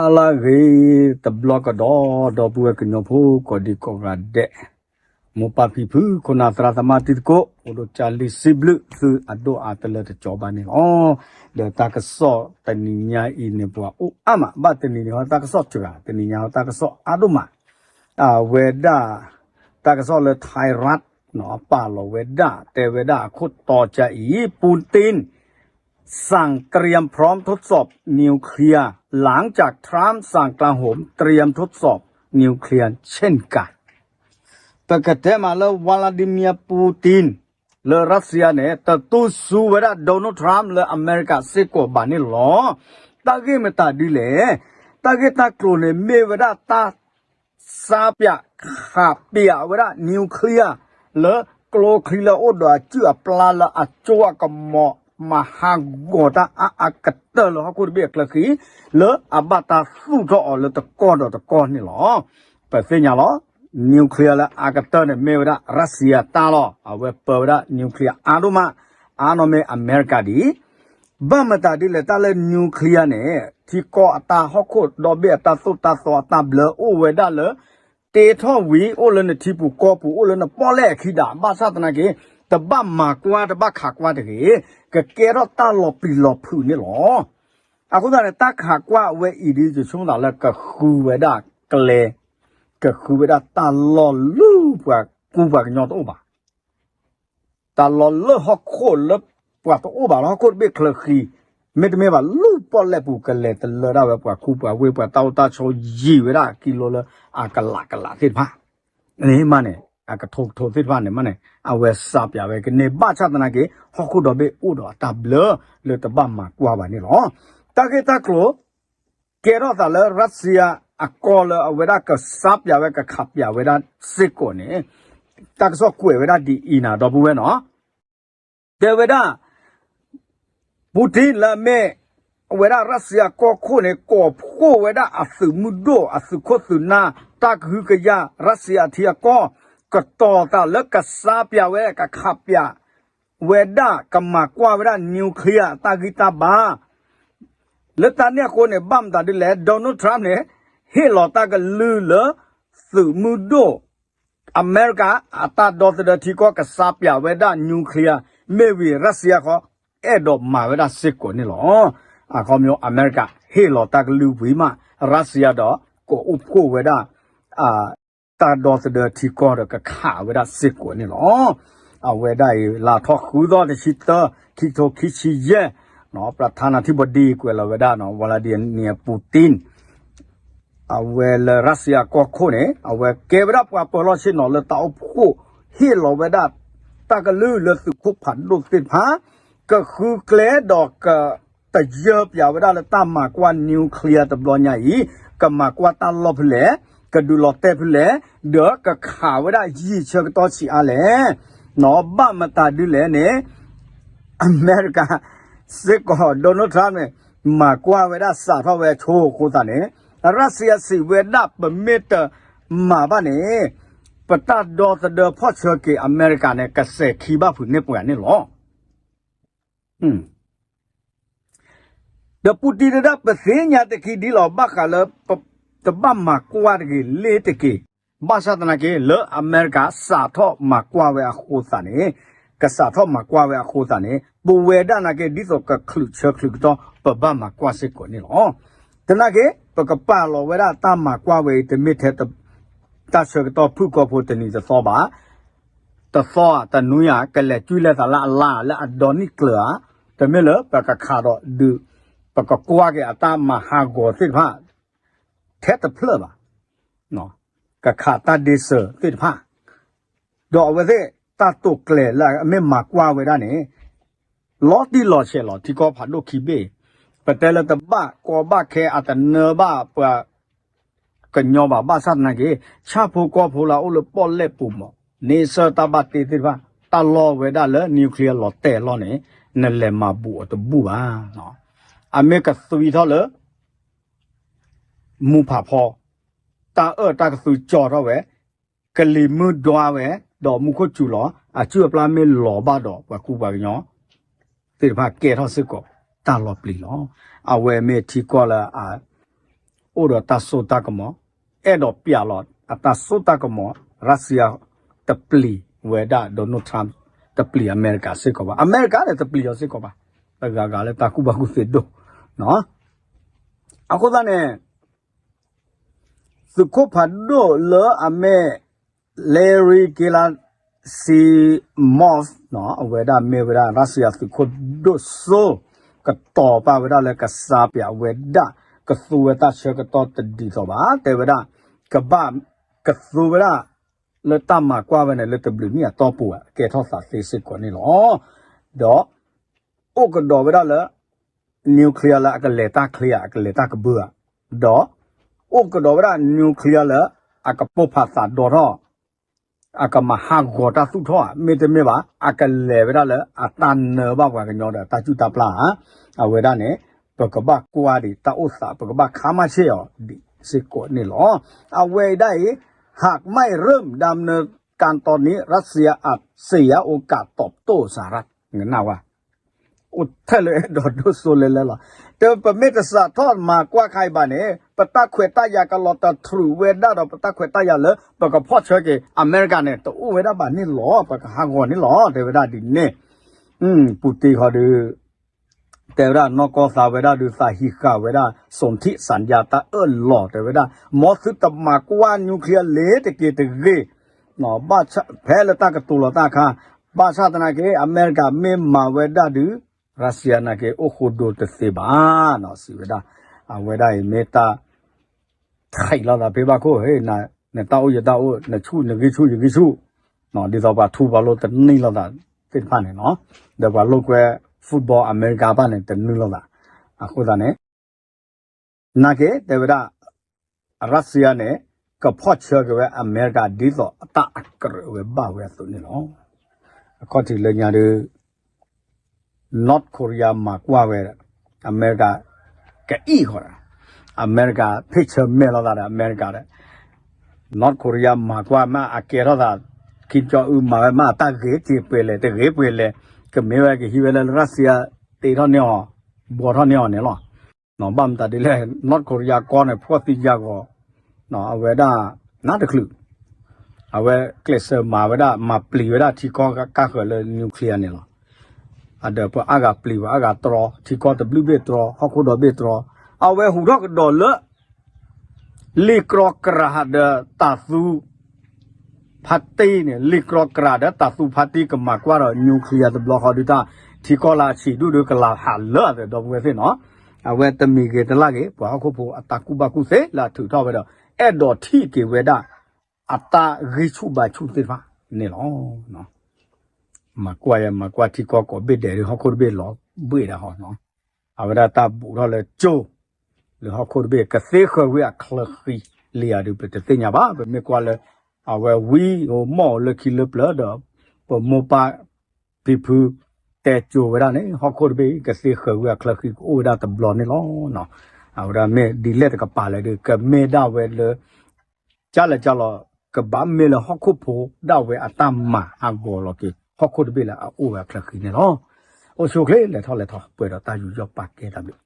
အလၢဂ့ၤတဘျီကဒီး ဒီပုၢ်ဝဲၢ်ကညီဖိကိးဒံကိးဂၤဒဲး, မိၢ်ပၢ်ဖံဖု ခိၣ်နၢ်သရၣ်သမါတံၤသကိး အိၣ်ဒိၣ်ကၢ်လံစံးဘျုးသုအဒိၣ်အါတလၢတကီဘၣ်န့ၣ်လီၤ. ဒီးတၢ်ကစီၣ်တနံၤညါအံၤန့ၣ် ပှၤအိၣ်အါမး ဘၣ်တနံၤန့ၣ်ဟီ တၢ်ကစီၣ်စှၤ တနံၤညါဟီ တၢ်ကစီၣ်အါဒိၣ်မး, အဝဲဒၣ် တၢ်ကစီၣ်လၢ Thai Rat ပာ်လီၤဝဲဒၣ် တဲဝဲဒၣ်အခိၣ်တီကါအံၤ Putin สั่งเตรียมพร้อมทดสอบนิวเคลียร์ หลังจากทรัมป์สั่งกลาโหมเตรียมทดสอบนิวเคลียร์เช่นกัน ပကတဲမးလၢ Vladimir Putin လၢ Russia န့ၣ် တတူၢ်ဆူၣ်ဝဲဒၣ် Donald Trump လၢအမဲရကၤစ့ၢ်ကီးဘၣ်န့ၣ်လီၤ. တၢ်ဂ့ၢ်မတၤဒ်လဲၣ်, တၢ်ဂ့ၢ်တၢ်ကျိၤန့ၣ် မ့ၢ်ဝဲဒၣ်တၢ် စါပၠးခးပၠးဝဲဒၣ် nuclear လၢကျိချံလၢအအိၣ်ဒီးအစုၣ်အပျါလၢအစိအကမီၤ မၤဟးဂီၤတၢ်အါအါကတၢၢ်လၢဟီၣ်ခိၣ်တဘ့ၣ်အချၢဃံ လၢအဘၣ်တၢ်သူၣ်ထီၣ်အီၤလၢတကီၢ်ဒီးတကီၢ်န့ၣ်လီၤ. ပသ့ၣ်ညါလီၤ nuclear လၢအါကတၢၢ်န့ၣ် မ့ၢ်ဝဲဒၣ် Russia တၢ်လီၤ. အဝဲပၢဝဲဒၣ် nuclear အါဒိၣ်မး, အါနီၢ်မ့ၢ်အမဲရကၤဒံး ဘၣ်မတၤဒ်လဲၣ် တၢ်လၢ nuclear န့ၣ် ထံကီၢ်အတၢ်ဟီၣ်ခိၣ်ဒီဘ့ၣ်အတၢ်သိၣ်တၢ်သီအတၢ်ဘျၢအိၣ်ဝဲဒၣ်လၢ တ့ထီၣ်ဝံၤ အိၣ်လၢနထံပူၤကီၢ်ပူၤ အိၣ်လၢနပီၣ်လဲၣ်အခံဒၣ် ဘၣ်ဆၣ်သနာ်က့ တဘၣ်မၤကွၢ်တဘၣ်ခးကွၢ်တဂ့ၤ, ကကဲထီၣ်တၢ်လီၤပျံၤလီၤဖုးန့ၣ်လီၤ. အဃိသတးန့ၣ် တၢ်ခးကွၢ်အဝဲအံၤဒ် ယဆိကမိၣ်သးလၢကဃုဝဲဒၣ်ကျဲ, ကဃုဝဲဒၣ်တၢ်လီၢ်လၢပှၤကူပှၤကညီတအိၣ်ဘၣ် တၢ်လီၢ်လၢဟီၣ်ခိၣ်လၢပှၤတအိၣ်ဘၣ်လၢဟီၣ်ခိၣ်တဘ့ၣ်ချၢဃံ, မ့တမ့ၢ်ဘၣ်လၢပီၣ်လဲၣ်ပူၤကလဲၤတလၢဒၣ်ဝဲပှၤကူပှၤဝ့ၢ် ပှၤတၢ်အိၣ်တၢ်ဆိးယံာ်ဝဲဒၣ်ကံလိလၢအကလးကလးသ့ၣ်တဖၣ်, န့ၣ်မးန့ၣ် အကထိကထိသ့ၣ်တဖၣ်န့ၣ်မးန့ၣ် အဝဲစါပၠးဝဲကန့ၢ် ဘၣ်ဆၣ်သနာ်က့ ဟီၣ်ခိၣ်ဒီဘ့ၣ်အိၣ်ဒီးအတၢ်ဘျၢလၢတဘၣ်မၤကွၢ်ဘၣ်န့ၣ်လီၤ. တၢ်ဂ့ၢ်တၢ်ကျိၤ ကဲထီၣ်သးလၢ Russia အကီၢ်လၢအဝဲဒၣ်ကစါပၠးဝဲကခးပၠးဝဲဒၣ်စ့ၢ်ကီးန့ၣ် တၢ်ကစီၣ်ကွဲးဝဲဒၣ်ဒ်အံၤနၤ ဒီပုၢ်ဝဲၢ်နီၤ, တဲဝဲဒၣ် Putin လၢအမ့ၢ်ဝဲဒၣ် Russia ကီၢ်ခိၣ်န့ၣ် ကိးဖှိၣ်ဝဲဒၣ်အသုးမုၢ်ဒိၣ် အသုးခိၣ်သုးနၢ် တၢ်ကဟုကယာ် Russia အထံအကီၢ် ကတီၤသးလၢကစါပၠးဝဲ ကခးပၠးဝဲဒၣ် ကမၤကွၢ်ဝဲဒၣ် nuclear အတၢ်ဂံၢ်တၢ်ဘါ လၢတၢ်န့ၣ်အဃိန့ၣ် ဘၣ်မတၤဒ်လဲၣ် Donald Trump န့ၣ် ဟ့ၣ်လီၤတၢ်ကလုၢ်လၢ သုးမုၢ်ဒိၣ် အမဲရကၤ အတၢ်ဒီသဒၢထံကီၢ် ကစါပၠးဝဲဒၣ် nuclear မ့ၢ်ဝံၤ Russia ဃီ အဲၣ်ဒိးမၤဝဲဒၣ်စ့ၢ်ကီးန့ၣ်လီၤ. အခီပညီ အမဲရကၤ ဟ့ၣ်လီၤတၢ်ကလုၢ်ဝံၤမး Russia ဒီး ကအိၣ်ဖှိၣ်ဝဲဒၣ် တၢ်ဒီသဒၢထံကီၢ်ဒီးကခးဝဲဒၣ်စ့ၢ်ကီးန့ၣ်လီၤ. အဝဲဒၣ်အံၤ လါထီၣ်ဃုသီတဆံသၢ ခံကထိခံဆံယဲၢ် ပထါနၢ်ထံဘီဒံ ကွဲးလီၤဝဲဒၣ် Vladimir Putin အဝဲလၢ Russia ကီၢ်ခိၣ်န့ၣ် အဝဲကဲဝဲဒၣ်ပှၤပၢၤလီၢ်ဆ့ၣ်နီၤလၢတၢ်အိၣ်ဖှိၣ် ဟ့ၣ်လီၤဝဲဒၣ် တၢ်ကလုၢ်လၢသုးခိၣ်ဖးဒိၣ်သ့ၣ်တဖၣ် ကဃုကျဲဒီးက တယၢၢ်ပၠးဝဲဒၣ်လၢတၢ်မၤကွၢ် nuclear တဘျီညါအံၤ ကမၤကွၢ်တၢ်လီၢ်ဖဲလဲၣ်, ကဒုးလီၤတဲာ်ဖဲလဲၣ်, ဒီးကခးဝဲဒၣ်ယံာ်ဆၢကတီၢ်ဆံးအါလဲၣ်. နီၢ်ဘၣ်မတၤဒ်လဲၣ်န့ၣ် အမဲရကၤစ့ၢ်ကီး Donald Trump န့ၣ် မၤကွၢ်ဝဲဒၣ်စးထီၣ်ဝဲဆိအဃိသတးန့ၣ် Russia စံးဝဲဒၣ် ပမ့ၢ်တမၤဘၣ်န့ၣ် ပတၢ်ဒီသဒၢဖီၣ်ဆၢက့ၤအမဲရကၤန့ၣ် ကစဲးခံဘၣ်ဖုးန့ၢ်ပှၤန့ၣ်လီၤ. ဒီးပူတံတဒၣ် ပသ့ၣ်ညါတက့ၢ်ဒ်လီၤ ဘၣ်ဃးလၢ တဘၣ်မၤကွၢ်တဂ့ၤလ့ၤတက့ၢ်. ဘၣ်ဆၣ်သနာ်က့ လၢအမဲရကၤစးထီၣ်မၤကွၢ်ဝဲအဃိသတးန့ၣ်, ကစးထီၣ်မၤကွၢ်ဝဲအဃိသတးန့ၣ် ပဝဲဒၣ်နာ်က့ ဒ်သိးကချုးဆၢချုးကတီၢ် ပဘၣ်မၤကွၢ်စ့ၢ်ကီးန့ၣ်လီၤ. သနာ်က့ ပကပာ်လီၤဝဲဒၣ်တၢ်မၤကွၢ်ဝဲအံၤ တမ့ၢ်ထဲ တၢ်ဆၢကတီၢ်ဖုၣ်ကိာ်ဖိတနံၤတသီဘၣ် တသီဧါ တနွံဧါ ကလဲၤကွံာ်လဲၤသးလၢအလါ လၢအဒီနံၣ်ကျၢၤဧါ, တမ့ၢ်လၢပကခးဒီးဒုး ပကကွၢ်က့ၤအတၢ်မၤဟးဂီၤသ့ၣ်တဖၣ် ထဲတဖျၢၣ်ဘၣ်, ကခးတၢ်ဒ့စၢၤသ့ၣ်တဖၣ်, ဒီးအဝဲသ့ၣ်တၢ်တိာ်ကျဲၤလၢအမ့ၢ်မၤကွၢ်ဝဲဒၣ်န့ၣ် လီၤတံၢ်လီၤဆဲးလီၤ ထံကီၢ်ဖးဒိၣ်ခံဘ့ၣ်, ပတဲလၢတဘၣ်ကီဘၣ်ခဲ အတနၢဘၣ်ပှၤ ကညီဘၣ် ဘၣ်ဆၣ်သနာ်က့ ဆၣ်ဖိကီၢ်ဖိလၢအအိၣ်လၢပီၣ်လဲၣ်ပူၤမး န့ဆၢၣ်တၢ်ဘၣ်တ့သ့ၣ်တဖၣ် တၢ်လီၢ်ဝဲဒၣ်လၢ nuclear လီၤတဲာ်လီၤန့ၣ် နလဲၤမၤဘူးအီၤတဘူးဘၣ်. အမ့ၢ်ကသွံထီၣ်လၢ မူဖးဖီ တၢ်အၢၣ်တၢ်ကသွံကၠီထီၣ်ဝဲ ကလံၤမုၢ်ဒွါဝဲ ဒီးမူခိၣ်စူၤလီၤ အစုၣ်အပျါမ့ၢ်လီၤဘၣ်ဒီး ပှၤကူပှၤကညီ သ့ၣ်တဖၣ်ကဲထီၣ်စ့ၢ်ကီး တၢ်လီၤပျံၤလီၤ. အဝဲမ့ၢ်ထံကီၢ်လၢအ အိၣ်ဒီးတၢ်စိတၢ်ကမီၤ, အဲၣ်ဒိးပျးလီၤအတၢ်စိတၢ်ကမီၤ, Russia တပျံၤဝဲဒၣ် Donald Trump တပျံၤအမဲရကၤစ့ၢ်ကီးဘၣ်, အမဲရကၤန့ၣ်တပျံၤအီၤစ့ၢ်ကီးဘၣ်, တဂၤဂၤလၢတၢ်ကူၣ်ဘၣ်ကူၣ်သ့ဒိၣ်, အဃိသတးန့ၣ် သုးခိၣ်ဖးဒိၣ်လၢအမ့ၢ် Larry Gerasimov အဝဲဒၣ်မ့ၢ်ဝဲဒၣ် Russia သုးခိၣ်ဒိၣ်စိ ကတီၤပာ်ဝဲဒၣ်လၢကစးပၠးဝဲဒၣ် ကသူဝဲတၢ်ဆၢကတီၢ်တဒ်သိးဘၣ်, တဲဝဲဒၣ် ကဘၣ်ကသူဝဲဒၣ် လၢတၢ်မၤကွၢ်ဝဲန့ၣ် လၢတဘျုးနံၣ်အတီၢ်ပူၤ ကဲထီၣ်သးသ့စ့ၢ်ကီးန့ၣ်လီၤ. ဒီး အိၣ်ကဒီးဝဲဒၣ်လၢ nuclear လၢအကလဲၤတၢ်ချ့ဧါ, အကလဲၤတၢ်ကဘၢဧါ, ဒီး အိၣ်ကဒီးဝဲဒၣ် nuclear လၢ အကပိၢ်ဖးသးဒီထီၣ်, အကမၤဟးဂီၤတၢ်သူၣ်ထီၣ်ဧါ, မ့တမ့ၢ်ဘၣ် အကလဲၤဝဲဒၣ်လၢအတၢ်နၢဘၣ်ပှၤကညီဒီးတၢ်ကူၣ်တၢ်ပျၢ်ဧါ, အဝဲဒၣ်န့ၣ် ပကဘၣ်ကွၢ်ဒံးတၢ်အိၣ်သး ပကဘၣ်ခါမၢ်ဆ့ၣ်အီၤဒံးစ့ၢ်ကီးန့ၣ်လီၤ. အဝဲအံၤဒၣ်အံၤ หากไม่เริ่มดำเนินการตอนนี้ รัสเซียอาจเสียโอกาสตอบโต้สหรัฐ နဝဲ အိၣ်ထဲလၢအဲၣ်ဒိးဒိၣ်စိလဲၤလဲၤလီၤ. တဲပမ့ၢ်တစးထီၣ်မၤကွၢ်ခါအံၤဘၣ်န့ၣ် ပတၢ်ခွဲးတၢ်ယာ်ကလီၤတတြူာ်ဝဲဒၣ်ဒီး ပတၢ်ခွဲးတၢ်ယာ်လၢ ပကဖီၣ်ဆၢက့ၤအမဲရကၤန့ၣ် တအိၣ်ဝဲဒၣ်ဘၣ်န့ၣ်လီၤ. ပကဟးဂီၤန့ၣ်လီၤ တဲဝဲဒၣ်ဒ်န့ၣ်. ပူၣ်တ့ၢ်ဃီဒီး တဲဝဲဒၣ်နီၢ်ကီၢ်သးဝဲဒၣ်ဒီးသးဟံးဃာ်ဝဲဒၣ် စံးထံးစၢ်ယါတၢ်အၢၣ်လီၤ တဲဝဲဒၣ် မ်သုတမၤကွၢ် nuclear လ့ၤတက့ၤတဂ့ၤ ဘၣ်ဆၣ်ဖဲလၢတၢ်ကတိၤလီၤတၢ်အခါ ဘၣ်ဆၣ်သနာ်က့ အမဲရကၤမ့ၢ်မၤဝဲဒၣ်ဒီး Russia နာ်က့ အိၣ်ဃိဒိတသ့ဘၣ် စံးဝဲဒၣ်. အဝဲဒၣ်အံၤမ့ၢ်တၢ် ထံးလိာ်သးဖဲဘၣ်ခိၣ် နတၢ်အိၣ်ယတၢ်အိၣ် နဆူၣ်နဂံၢ်ဆူၣ် ယဂံၢ်ဆူၣ်, ဒ်သိးပှၤထူပှၤလိၤတန့ၢ်လိာ်သးသ့ၣ်တဖၣ်န့ၣ်လီၤ. ဒီးပှၤလိာ်ကွဲ football အမဲရကၤဘၣ်န့ၣ် တန့ၢ်လိာ်သး. အဃိသတးန့ၣ် နာ်က့ တဲဝဲဒၣ် Russia န့ၣ် ကဖီၣ်ဆၢက့ၤဝဲအမဲရကၤ ဒ်သိးအတၢ်အကြၢးဝဲဘၣ်ဝဲအသိးန့ၣ်လီၤ. အခီၣ်ထံးလၢညါဒီး North Korea မၤကွၢ်ဝဲ အမဲရကၤ ကအံၣ်ဃီၤဒီး အမဲရကၤ ဖ့ၣ်ဆၢမဲာ်လိာ်သးဒီး အမဲရကၤဒီး North Korea မၤကွၢ်မး အကဲထီၣ်သး ခံကၠီအုမၤဝဲမး အတၢ်ဂ့ၤတ့ၢ်ပှဲၤလဲၣ် တဂ့ၤပှဲၤလဲၣ် ကမ့ၢ်ဝဲကဟံးဝဲလၢ Russia တ့ထီၣ်န့ၢ်အီၤ ဘှီထီၣ်န့ၢ်အီၤန့ၣ်လီၤ. ဘၣ်မတၤဒ်လဲၣ် North Korea ကီၢ်န့ၣ် ဖှီၣ်သံယၢ်ဂီၤ အဝဲဒၣ် နါတချုး အဝဲကျဲးစၢးမၤဝဲဒၣ် မၤပျံၤဝဲဒၣ်ထံကီၢ်ကါဃၢၤလၢ nuclear န့ၣ်လီၤ. အဒီးပှၤအါဂၤပျံၤ ပှၤအါဂၤတြီ ထံကီၢ်တဘျုးဘ့ၣ်တြီ ဟီၣ်ခိၣ်ဒီဘ့ၣ်တြီ အဝဲဟူးထီၣ်ကဒီးလၢ လံာ်ကြီကြာ်ဒီးတၤသူ ဖါတံၢ်န့ၣ် လံာ်ကြီကြာ်ဒီးတၤသူဖါတံၢ်ကမၤကွၢ်ဒီး nuclear တဘျီဃီဒုးတၢ် ထံကီၢ်လၢအဆံးဒူၣ်ဒီးကလၤဟးလၢအဒီပုၢ်ဝဲၢ်သ့ၣ်နီၤ အဝဲတမံၤဂ့ၤတလၢ်ဂ့ၤ ပှၤဟီၣ်ခိၣ်ဖိအတၢ်ကူၣ်ဘၣ်ကူၣ်သ့လၢအထုးထီၣ်ဝဲဒီး အဲၣ်ဒိးထံၣ်က့ၤဝဲဒၣ် အတၢ်ဂံၢ်ဆူၣ်ဘါဆူၣ်သ့ၣ်တဖၣ်န့ၣ်လီၤ. မၤကွၢ်ယဲ မၤကွၢ်ထံကီၢ်ကိးဘ့ၣ်ဒဲးဒီး ဟီၣ်ခိၣ်တဘ့ၣ်လီၤဘှ့ၣ်ဒၣ်ဟီနီၤ အဝဲဒၣ်တၢ်ဘူးထီၣ်လၢကၠိ လၢဟီၣ်ခိၣ်တဘ့ၣ် ကသ့ဃၢၤဝံၤအချၢဃံလံဧါဒီး ပတသ့ၣ်ညါဘၣ်. ပမ့ၢ်ကွၢ်လၢ အဝဲဝံအိၣ်မီၢ်အိၣ်လၢခံလၢပျၢၤဒီး ပမိၢ်ပၢ်ဖံဖု တဲစိၤဝဲဒၣ်န့ၣ် ဟီၣ်ခိၣ်တဘ့ၣ် ကသ့ဃၢၤဝံၤအချၢဃံကအိၣ်ဝဲဒၣ်တဘျီန့ၣ်လီၤ. အဝဲဒၣ်မ့ၢ်ဒ်လဲၣ်တကပၤလဲၣ်ဒီး ကမ့ၢ်ဒၣ်ဝဲလၢ ကၢ်လဲၣ်ကၢ်လီၤ ကဘၣ်မ့ၢ်လၢဟီၣ်ခိၣ်ဖိဒၣ်ဝဲအတၢ်မၤဟးဂီၤလီၤက့ၤ ဟီၣ်ခိၣ်တဘ့ၣ်လၢအအိၣ်ဝဲအချၢဃံန့ၣ်လီၤ. အိၣ်ဆူၣ်အိၣ်ချ့ လဲၤထီၣ်လဲၤထီ ပှဲၤဒီးတၢ်ယူးယီၣ်ပာ်ကဲတၢ်ဘျုး